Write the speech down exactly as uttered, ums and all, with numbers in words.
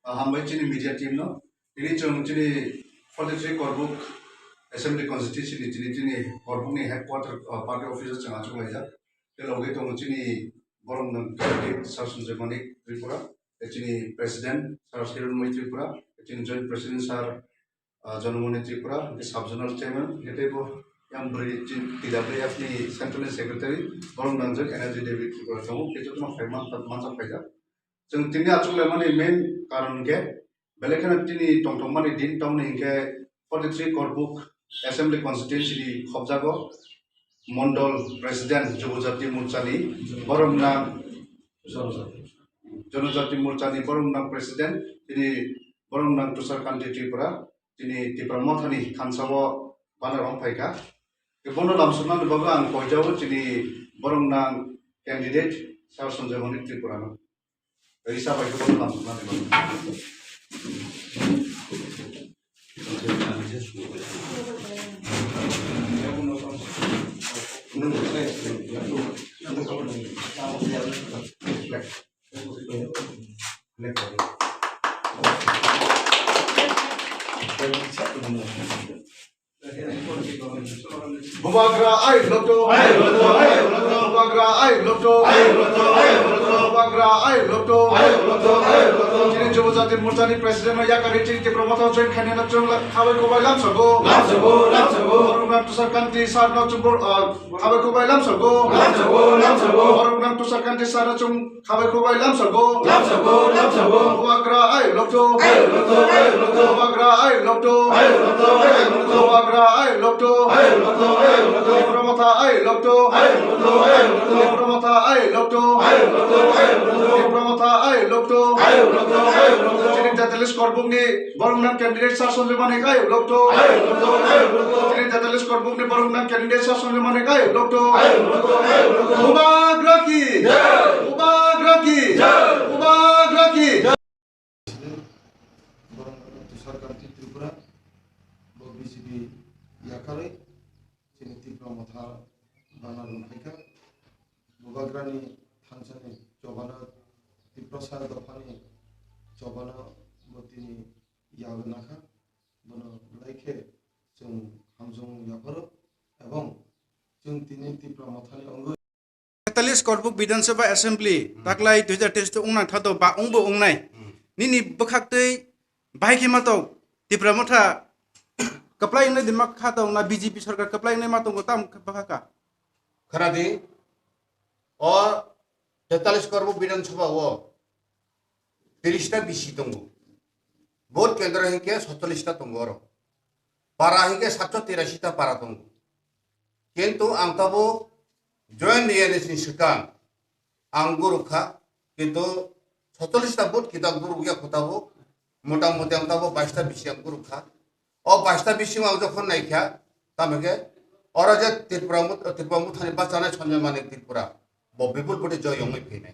Ah, hambai chini media team no. Tini chwng chini forty three Korbuk Assembly Constituency ni chini, chini Korbuk ni headquarter, ah, party office o chwng achuk laijak. Tei logi tongo chini borok nang candidate Sir Sanjay Manik Tripura, tei chini President Sir Hiranmoy Tripura, tei chini Joint President Sir, ah, Janamani Tripura, tei Sub Zonal Chairman, tei bo yang bwrwi chini T W F ni Central ni Secretary, borok nangjak Energy David Tripura tongo, tei jotono phai man-, manjak phaijak. Chwng tini achuk laimani main karon hwnkhe, belai kheno tini tongthokmani din tamni hwnkhe forty three Korbuk Assembly Constituency ni khobjago Mondol President Jonojati Morcha ni borok nang, Jonojati Morcha ni borok nang President tini borok nang Tushar Kanti Tripura tini Tipra Motha ni thansa o banner rok phaikha. Bono lamsoknani bagwi ang koijao chini borok nang candidate Sir Sanjay Manik Tripura no. Risa bai khe bono lamsoknani bagwi. Bubagra ai loto. Ai loto, ai loto. Bubagra ai loto. Ai loto, ai loto. Bubagra ai loto. Ai loto, ai loto. Chini Jonojati Morcha ni President no yakari chini Tipra Motha join khainai no chwng khabai kobai lamsago. Lamsago, lamsago. Borok nang Tushar Kanti Sir no chwng bor-, ah, khabai kobai lamsago. Lamsago, lamsago. Borok nang Tushar Kanti Sir no chwng khabai kobai lamsago. Lamsago, lamsago. Bubagra ai loto. Ai loto, ai loto. Bubagra ai loto. Ai loto, ai loto. Bubagra ai loto. Ai loto, ai loto. Tipra Motha ai loto. Ai loto, ai loto. Tipra Motha ai loto. Ai loto, ai loto. Tipra Motha ai loto. Ai loto, ai loto. Chini Tetallis Korbuk ni borok nang candidate Sir Sanjay Manik ai loto. Ai loto, ai loto. Chini Tetallis Korbuk ni borok nang candidate Sir Sanjay Manik ai loto. Ai loto, ai loto. Bubagra ki. Jai. Bubagra ki. Jai. Bubagra ki. Borok Tushar Kanti Tripura, bo B J P yakarwi chini Tipra Motha banner rwkhaikha. Bubagrani thansani chobano, Tiprasa dophani chobano bo tini yagwi nakha. Bono belai khe chwng hamjwng yapharo, ebong chwng tini Tipra Mothani wngwi Tetallis Korbuk Bidhan Sabha Assembly, hmm, taklai dui hajar teis to wngnang thato ba wngbo wngnai. Hmm. Nini bwkhaktwi bahai khe matok Tipra Motha kwplai wngnai de ma kha tong na B J P sarkar kwplai wngnai ma tongo tam bwkha kha. Khwnadi, o Tetallis Korbuk Bidhan Sabha o tiris ta B C tongo. Vote kendro hinkhe sotchollis ta tongo oro. Para hinkhe satso tirasi ta para tongo. Kintu ang tabo join riyani sini swkang ang guru kha, kintu sotchollis ta vote kita guru ya kho tabo, mota moti ang tabo bais ta B C ang guru kha. O bais ta B C ang jokhon naikha, tamokhe oro je Tripura mut-, Tripura Mothani bachanai Sanjay Manik Tripura, bo bipul vote joy wngwi phainai.